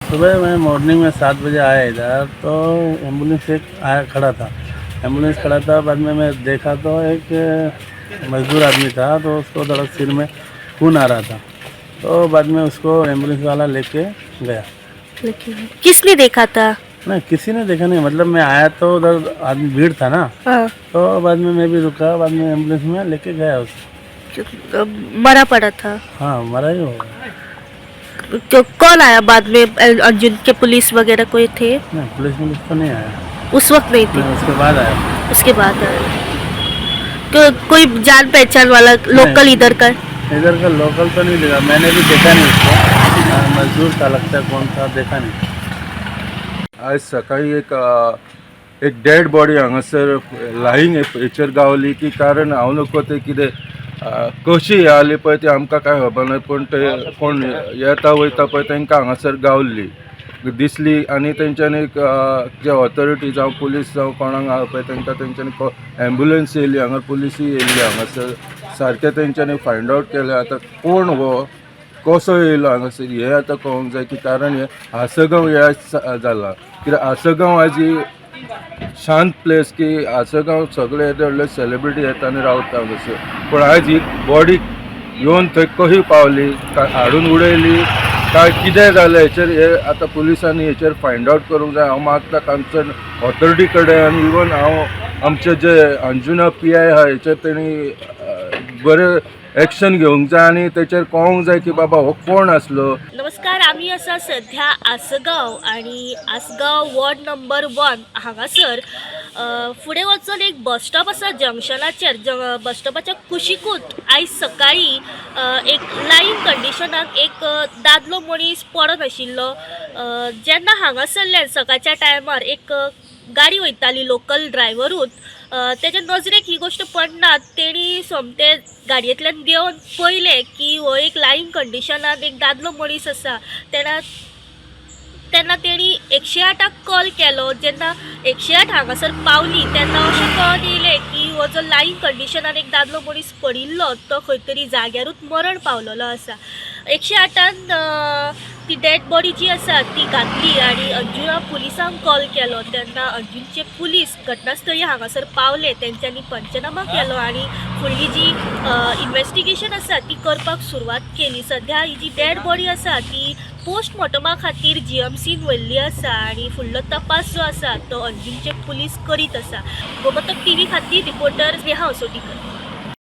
सुबह मैं मॉर्निंग में 7 बजे आया इधर, तो एम्बुलेंस एक आया, खड़ा था, एम्बुलेंस खड़ा था। बाद में मैं देखा तो एक मजदूर आदमी था, तो उसको थोड़ा सिर में खून आ रहा था, तो बाद में उसको एम्बुलेंस वाला लेके गया। किसने देखा था? नहीं, किसी ने देखा नहीं। मतलब मैं आया तो उधर आदमी भीड़ था ना। तो बाद में मैं भी रुका, बाद में एम्बुलेंस में लेके गया उसको। मरा पड़ा था? हाँ, मरा ही होगा। तो कौन आया बाद में? अंजुना के पुलिस वगैरह कोई थे? नहीं, पुलिस वुलिस तो नहीं आया। उस वक्त नहीं थी? नहीं, उसके बाद आया। उसके बाद आया। तो कोई जान पहचान वाला लोकल नहीं। इधर का? इधर का लोकल तो नहीं देखा, मैंने भी देखा नहीं उसको। हाँ, मजदूर था लगता है, कौन था देखा नहीं। आज सकाळी एक डेड बॉडी हांगासर लायींग हेचेर गावली की कारण हांव नको ते कितें कशी हे आली पळय ती आमकां कांय खबर ना, पूण ते कोण येता वयता पळय तांकां हांगासर गावल्ली दिसली आनी तेंच्यांनी जे ऑथॉरिटी जावं पुलीस जावं कोणाक आहा पळय तांकां तेंच्यांनी एम्बुलन्स येयली हांगा, पुलिसूय येयल्ली हांगासर, सारकें तेंच्यांनी फायंड आवट केलें। आतां कोण हो, कसो येयलो हांगासर हें आतां कळोंक जाय की कारण हें आसगांव हें जालां, कित्याक आसगांव आयज ही शांत प्लेस की आसगांव सगळे येदे व्हडले सेलिब्रिटी येता आनी रावता हांगासर, पूण आयज ही बॉडी येवन थंय कशी पावली, काय हाडून उडयली काय कितें जालें, हेचेर हे आतां पुलिसांनी हेचेर फायंड आवट करूंक जाय। हांव मागता कन्सर्न ऑथॉरिटी कडेन आनी इवन हांव आमचे जे अंजुना पीआय आहा हेचेर तेणी बरें एक्शन घेवंक जाय आनी तेचेर कळोंक जाय की बाबा हो कोण आसलो। नमस्कार, आमी आसा सध्या आसगांव आनी आसगांव वॉर्ड नंबर 1 हांगासर फुडें वचून एक बस स्टॉप आसा जंक्शनाचेर। बस स्टॉपाच्या कुशिकूच आयज सकाळीं एक लायींग कंडिशनाक एक दादलो मनीस पडत आशिल्लो। जेन्ना हांगासरल्यान सकाळच्या टायमार एक गाडी वयताली, लोकल ड्रायव्हरूच, तेच्या नजरेक ही गोश्ट पडना, तेणी सोमतें गाडयेंतल्यान देंवन पळयलें की हो एक लायींग कंडिशनान एक दादलो मनीस आसा। तेन्ना तेन्ना तेणी 108 कॉल केलो। जेन्ना 108 हांगासर पावली तेन्ना अशें कळोन येयलें की हो जो लायींग कंडिशनान एक दादलो मनीस पडिल्लो तो खंय तरी जाग्यारूच मरण पावलेलो आसा। 108 ती डेड बॉडी जी आसा ती घातली आनी अंजुना पुलिसांक कॉल केलो। तेन्ना अंजुनचे पुलीस घटनास्थळी हांगासर पावले, तेंच्यांनी पंचनामा केलो आनी फुडली जी इन्वेस्टिगेशन आसा ती करपाक सुरवात केली। सध्या ही जी डेड बॉडी आसा ती पोस्टमॉर्टमा खातीर जीएमसीन व्हेल्ली आसा आनी फुडलो तपास जो आसा तो अंजुनचे पुलीस करीत आसा। गोमंतक टीव्ही खातीर रिपोर्टर स्नेहा असोटीकर।